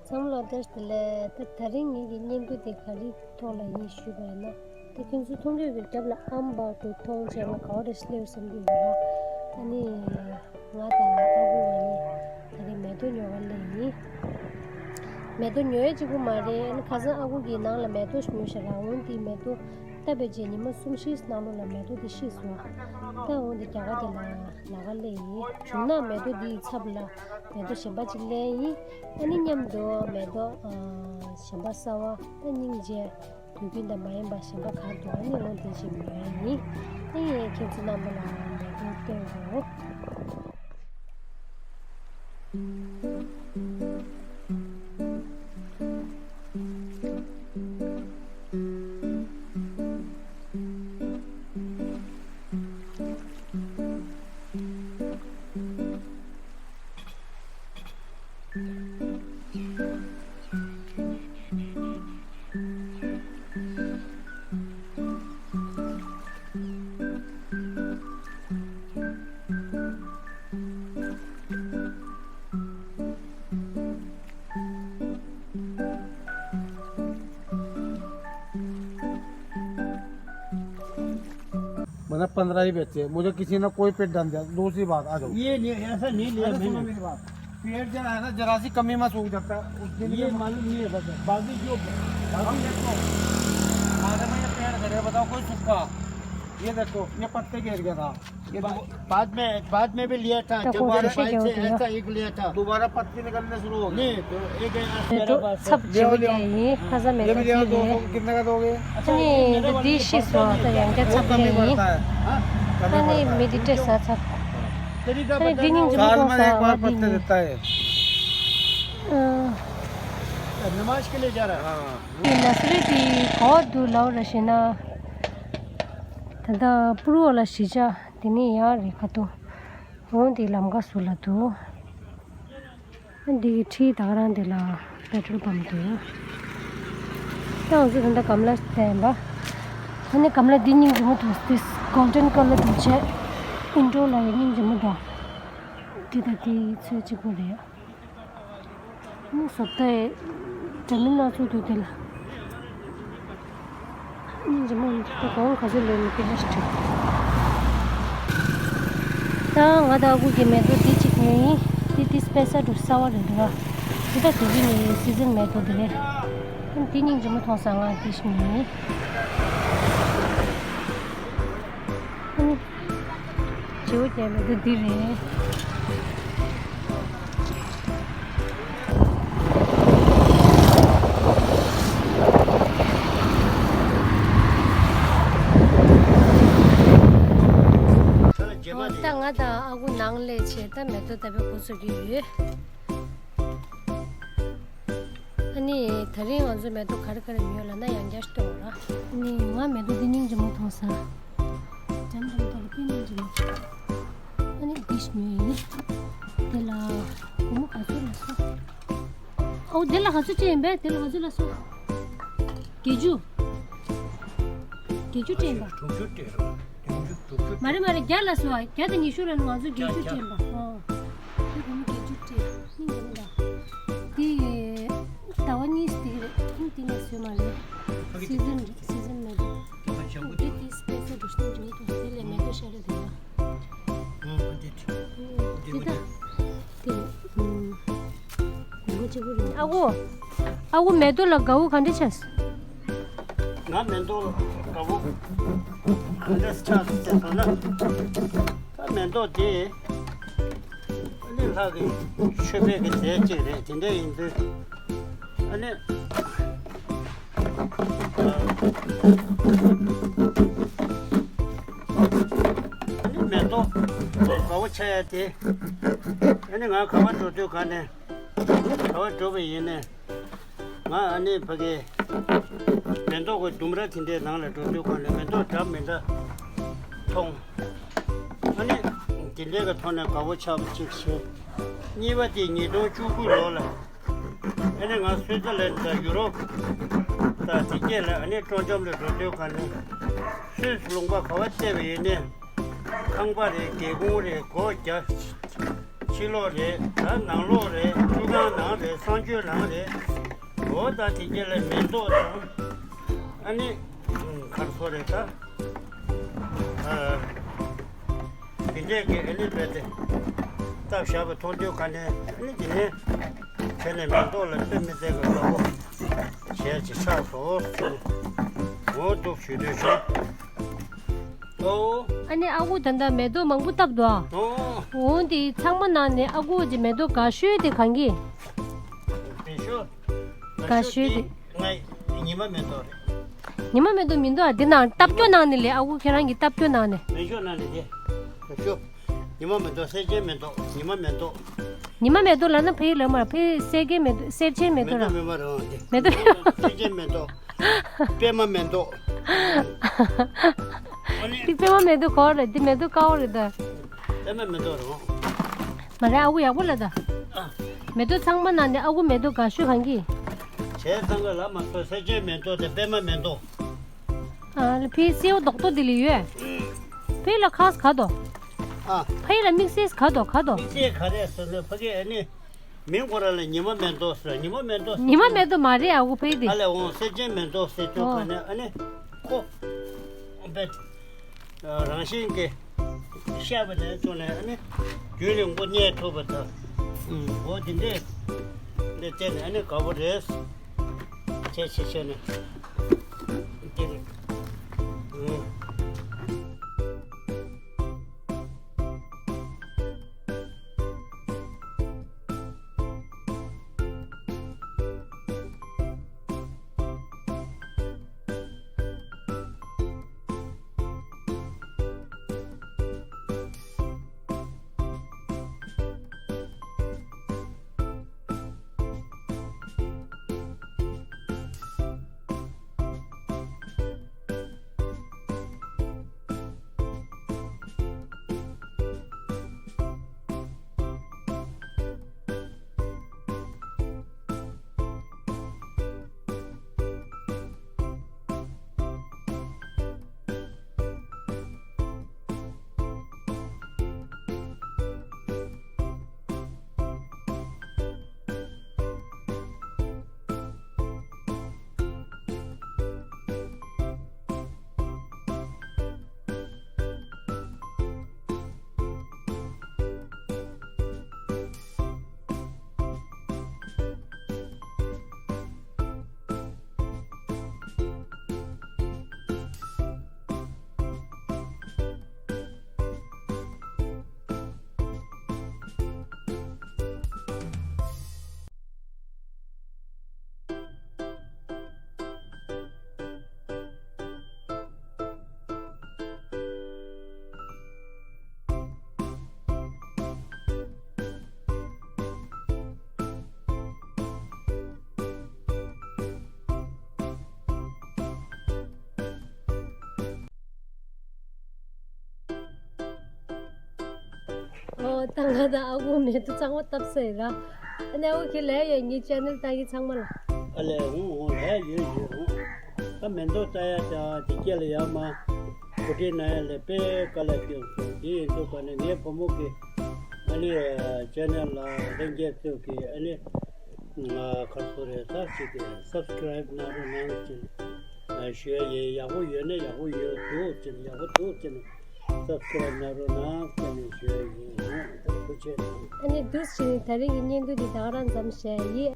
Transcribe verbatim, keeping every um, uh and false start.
ཚང་མ་ལ་བཀྲ་ཤིས་བདེ་ལེགས། ད་དེ་རིང་ངེད་ཀྱི་སྙན་བརྒྱུད་དེ་ག་རེ་ཐོག་ལ་ཡིན་ཞུས་པ་ཡིན་ན། ད་ཁྱེད་ཚོ་མཐོང་གི་ཡོད་ཀྱི་རྒྱབ་ལ་ཨམ་བར་དུ་མཐོང་བྱས་ན་ག་བ་རེ་སླེབས་བསམ་གྱི་ཡོད་ལ། ཨ་ནི་ང་དང་ཨ་ཁུ་ཨ་ནི་ད་རེས་མེ་ཏོག་ཉོ་ག་སླེབས་ཡིན། མེ་ཏོག་ཉོ་ཡ་གཅིག་པུ་མ་རེད། ཨ་ནི་ཁ་སང་ཨ་ཁུ་གིས་ནང་ལ་མེ་ཏོག་ཉོས་ཤག་ལ། འོ་དེ་མེ་ཏོག་བཏབ་པའི་རྗེས་ཉི་མ་གསུམ་བཞིའི་ནང་ལོགས་ལ་མེ་ཏོག་དེ་ཤི་སོང་། ད་འོ་དེ་རྒྱ་གར་དེ་ལ་ལ་ག་སླེབས་ཡིན། བྱུང་ན་མེ་ཏོག་དེའི་ཚབ་ལ་མེ་ཏོག་གཞན་པ་གཅིག་ལེན་ཡིན། ཨ་ནི་མཉམ་དུ་མེ་ཏོག་ཨ་གཞན་པ་གསར་པ་ད་སྙིང་རྗེ་དུས་རྒྱུན་དང་མ་ཡིན་པ་གཞན་པ་ག་རེ་འདུག་ཨ་ནི་འོ་དེ་ཞིག་ཉོ་ཡ་ཡིན། ཨ་ནི་ཁྱེད་ཚོ་རྣམ་པ་ལ་མེ་ཏོག་སྟོན་དགོས། मतलब पन्द्रह ही बेचे, मुझे किसी ने कोई पेड़ डाल दिया। दूसरी बात, आ जाओ। ये नहीं, ऐसा नहीं लिया अरे, सुनो मैंने। मेरी बात। पेड़ जरा है ना, जरा सी कमी महसूस करता है, उस दिन ये के मालूम नहीं है, बस बाकी जो, बाकी देखो, आधे में ये पेड़ खड़े, बताओ, कोई सूखा। ये देखो, ये पत्ते गिर गया था। ये बा-, बाद में, बाद में भी लिया था, तो जब कोशिश बारिश से किया होगा। ऐसा एक लिया था। दोबारा पत्ती निकलने शुरू हो गई। नहीं, तो एक ऐसा मेरे पास है। सब ले आओ, ले आओ। ये भी ले आओ, दो सौ, कितने का दोगे? अच्छा, ये मेरे पास पत्ता नहीं है। वो कमी पड़ता है। हाँ? कमी पड़ता है। तेरी का पत्ता नहीं है। साल में एक बार पत्ते देता है। नमाज के लिए जा रहा है। हाँ। ནས་སི་རི་དེ་ག་བ་འདུག་ལབ་ར་ཞེ་ན། ད་ལྟ་པུ་རུ་བ་ལ་གཞིས་ཆགས་དེ་ནས་ཡར་རེ་ཁ་ཐུག་འོང་དེ་ལམ་ཁ་ཟུར་ལ་འདུག་འདི་གི་ཁྲིའི་ད་ག་རང་དེ་ལ་པེ་ཊྲོལ་པམ་འདུག་ད་ང་ཚོ་ད་ལྟ་གམ་ལ་བསྟན་པ། ཨ་ནི་གམ་ལ་འདི་སྙིང་རྗེ་མོ་འདུག་འདི་གོལ་ཌན་ཀ་ལར་འདུག་བྱས། ཨིན་ཌོར་ལ་ཡང་སྙིང་རྗེ་མོ་འདུག་འདི་དང་འདི་ཚོད་གཅིག་པོ་རེད། ཨ་ནི་བཟོ་ལྟ་ཡི་འདྲ་མིན་སྣ་ཚོགས་འདུག་དེ་ལ། སྙིང་རྗེ་མོ་འདུག་དེ་གོང་ག་ཚོད་ལོན་ནི་དེ་ལ་ཞིག་འགྲིག་ད་ང་དང་ཨ་ཁུ་གི་མེ་ཏོག་དེ་གཅིག་ཉོས་ཡིན། དེ་དེ་སྤེ་ས་འདྲ་གསར་པ་རེད་འདུག་ག་འདི་ད་དེ་རིང་ནི་སི་ཛན་མེ་ཏོག་དེ་རེད། ཨ་ནི་དེ་སྙིང་རྗེ་མོ་མཐོང་སོང་། ང་དེ་ཞིག་ཉོས་ཡིན། ཨ་ནི། བྱེའུ་རྒྱལ་ལ་འདི་འདི་རེད། ད་ང་དང་ཨ་ཁུ་ནང་སླེབས་བྱས་ད་མེ་ཏོག་བཏབ་པའི་འགོ་ཚུགས་ཀྱི་ཡོད། ཨ་ནི་དེ་རིང་ང་ཚོ་མེ་ཏོག་ག་རེ་ག་རེ་ཉོས་ལབ་ན་ཡང་བསྐྱར་སྟོན་ར། ཨ་ནི་ང་མེ་ཏོག་འདི་སྙིང་རྗེ་མོ་མཐོང་སོང་། འཇམ་འཇམ་དང་དཔེ་སྙིང་རྗེ་མོ། ཨ་ནི་འདི་ཞིག་ཉོས་ཡིན། དེ་ལ་སྒོར་མོ་ག་ཚོད་ལ་སོང་། ཨོ་དེ་ལ་ག་ཚོད་སྤྲད་ཡིན་པས། དེ་ལ་ག་ཚོད་ལ་སོང་། བརྒྱད་ཅུ། བརྒྱད་ཅུ་སྤྲད་ཡིན་པ། དྲུག་ཅུ་སྤྲད་རོགས། བདུན་ཅུ་དྲུག་ཅུ་སྤྲད། མ་རེད་མ་རེད། བརྒྱ་ལ་སོང་ཨ། བརྒྱ་དང་ཉི་ཤུ་ལ་ང་ཚོ་བརྒྱད་ཅུ་སྤྲད་ཡིན་པ། ཨོ། དེ་སྒོར་མོ་བརྒྱད་ཅུ་སྤྲད། སྙིང་རྗེ་མོ་འདུག་དེ་ཟླ་བ་གཉིས་དེ་རེད། ཨ་ནི་དེ་ནས་བཟོས་མ་རེད། སི་ཛན་རེད། སི་ཛན་མེད་འདུག་དེ་དེ་སི་པེ་སི་འདུག་སྙིང་རྗེ་མོ་འདུག་དེ་ལས་མེ་ཏོག་ཤ་རེད་དེ་ཡ། ཨོ་འདི་དེ། དེ་ད། དེ། ཨུམ། སྒོར་མོ་གཅིག་པུ་རེད། ཨ་ཁུ། ཨ་ཁུ་མེ་ཏོག་ལ་དགའ་བོ་ག་འདྲ་ཆགས། ང་མེ་ཏོག་ལ་དགའ་བོ་ག་འདྲ་ཆགས་ཟེར་ན། ད་མེ་ཏོག་དེ། ཨ་ནི་ལྷ་གི་མཆོད་པའི་གི་རྫས་གཅིག་རེད། དེ་འདྲ་ཡིན་དུས། ཨ་ནི། ཨ་ནི་མེ་ཏོག་དགའ་བོ་ཆགས་ཡ་དེ། ཨ་ནི་ང་ག་པར་འགྲོ་དུས་ག་ནས་ག་པར་འགྲོ་བ་ཡིན་ནས། ང་ཨ་ནི་ཕ་གི་མེ་ཏོག་གི་ལྡུམ་ར་དེ་འདྲའི་ནང་ལ་འགྲོ་དུས་ག་ནས་མེ་ཏོག་འདྲ་མི་འདྲ་མཐོང་། ཨ་ནི་དེ་འདྲའི་གི་ཐོག་ནས་དགའ་བོ་ཆགས་པ་གཅིག་བྱས། གཉིས་པ་དེ་ཉིས་སྟོང་བཅུ་དགུ་ལོ་ལ། ཨ་ནི་ང་སུའི་ཙི་ལན་དང་ཡུ་རོབ་དང་དེ་གྱད་ལ་ཨ་ནི་སྤྲོ་འཆམ་ལ་འགྲོ་དུས་ག་ནས་སུད་སི་ལུང་པ་ག་བ་བལྟས་པ་ཡིན་ནའི་ཁང་པ་རེད། སྒེའུ་ཁུང་རེད། སྒོ་རྒྱག་ ཕྱི་ལོགས་རེད། ད་ནང་ལོགས་རེད། ཁྲུས་ཁང་ནང་རེད། གསང་སྤྱོད་ནང་རེད། འོ་ད་དེ་རྗེས་ལ་མེ་ཏོག་དང་། ཨ་ནི་གར་སོ་རེད་ད། ཨ། དེ་འདྲས་ཀྱི་ཨ་ནི་རྦད་དེ་སྟབས་བཞག་པ་མཐོང་དུས་ག་ནས་ཨ་ནི་དེ་ནས་བྱས་ནས་མེ་ཏོག་ལ་དཔེ་མི་སྲིད་པའི་དགའ་པོ་བྱས་ཅིག་ཆགས་སོང་། འོ་འདུག་ཞུ་འདོད་བྱུང་། ཨོ། ཨ་ནི་ཨ་ཁུ་ད་ལྟ་མེ་ཏོག་མང་པོ་བཏབ་འདུག་ཨ། ཨོ། འོ་འདི་ཚང་མ་ནང་ནས་ཨ་ཁུ་གྱི་མེ་ཏོག་དགའ་ཤོས་དེ་གང་གི། དེ་ཤོ། དགའ་ཤོས་དེ། ང་ཉི་མ་མེ་ཏོག་རེད། ཉི་མ་མེ་ཏོག་མི་འདུག་ཨ། འདི་ནང་བཏབ་སྐྱོ་ནང་ནས་ལས། ཨ་ཁུ་ཁྱེད་རང་གི་བཏབ་སྐྱོ་ནང་ནས། མེ་ཤོ་ནང་ནས་དེ། དེ་ཤོ། ཉི་མ་མེ་ཏོག་གསེར་ཆེན་མེ་ཏོག་ཉི་མ་མེ་ཏོག་ཉི་མ་མེ་ཏོག་ལབ་ན་ཕ་གི་ལབ་མ་རེད། ཕ་གི་གསེར་ཆེན་མེ་ཏོག་མེ་ཏོག་ར། མེ་མ་རེད། འོ་དེ། མེ་ཏོག་མེ་ཏོག་གསེར་ཆེན་མེ་ཏོག་པད་མ་མེ་ཏོག་ཨ་ནི། འདི་པད་མ་མེ་ཏོག་གོ་རེད། འདི་མེ་ཏོག་དཀར་པོ་རེད་ད། པད་མ་མེ་ཏོག་རེད་འོ། མ་རེད། ཨ་ཁུ་ཡག་པོ་ལབ་ད། ཨ། མེ་ཏོག་ཚང་མ་ནང་ནས་ཨ་ཁུ་མེ་ཏོག་དགའ་ཤོས་གང་གི། བྱས་ཙང་ག་ལ་མ་སོ་གསེར་ཆེན་མེ་ཏོག་དེ་པད་མ་མེ་ཏོག་ཨ་ལ་ཕའི་སེའུ་རྡོག་རྡོག་དེ་ལ་ཡོད། ཕའི་ལ་ཁ་ས་ག་དོ། ཨ། ཕའི་ལ་དམིགས་བསལ་ག་དོ་ག་དོ། དམིགས་བསལ་ག་རེ་ཟེར་ན་ཕ་གི་ཨ་ནི། མིང་ཁོ་ར་ལ་ཉི་མ་མེ་ཏོག་ཟེར། ཉི་མ་མེ་ཏོག་ཟེར། ཉི་མ་མེ་ཏོག་མ་རེད་ཨ་ཁུ་ཕའི་དེ། ཨ་ལས་འོང་གསེར་ཆེན་མེ་ཏོག་ཟེར་དུས་ཨོ། ག་ནས་ཨ་ནི། ཁོ། བེད། རང་བཞིན་གྱི་ཤ་བ་ནས་བྱུང་ནས་ཨ་ནི་རྒྱུན་རིང་པོ་གནས་ཐུབ་པ་དང་། འོ་དེ་འདྲས་ལ་བརྟེན་ནས་ཨ་ནི་དགའ་པོ་རེད། བྱས་བྱས་བྱས་ནས་དེ་རེད། ཨོ། ད་ང་དང་ཨ་ཁུ་མེ་ཏོག་གཙང་མ་བཏབ་ས་ཡིན་ར། ཨ་ནི་ཨ་ཁུ་ཁྱེད་ལབ་ཡ་ངའི་ཅེ་ནལ་ལྟ་གི་ཚང་མ་ལ། ཨ་ལས་འོང་འོང་ལས་ཡོད་ཡོད་འོང་། ད་མེ་ཏོག་ལྟ་ཡ་དང་དེ་སྐྱེ་ལ་ཡ་མ། གོ་སྒྲིག་གནང་ཡ་ལས་དཔེ་དཀའ་ལས་སྐྱོན་སོང་། དེ་ཡིན་དུས་ག་ནས་ངའི་བུ་མོ་གི་ཨ་ནི་ཅེ་ནལ་ལ་ལྷན་རྒྱས་ཚོས་ཀྱི་ཨ་ནི་ང་ཁར་སོ་རེ་ས་ཞིག་གི་སབ་སི་ཀ་རའིབ་གནང་རོགས་གནང་ཟེར་ཞུ་ཡ་ཡིན། ཡག་པོ་ཡོད་ན་ཡག་པོ་ཡོད་འདུག་ཟེར། ཡག་པོ་འདུག་ཟེར་ན་སབ་སི་ཀ་རའིབ་གནང་རོགས་གནང་ཟེར་ནས་ཞུ་ཡ་ཡིན། ཐུགས་རྗེ་གནང་། ཨ་ནི་འདུག་སེ་བྱས་ནས་ད་རིང་གི་བརྙན་ཐུང་འདི་ད་ག་རང་མཚམས་བཞག་ཡིན།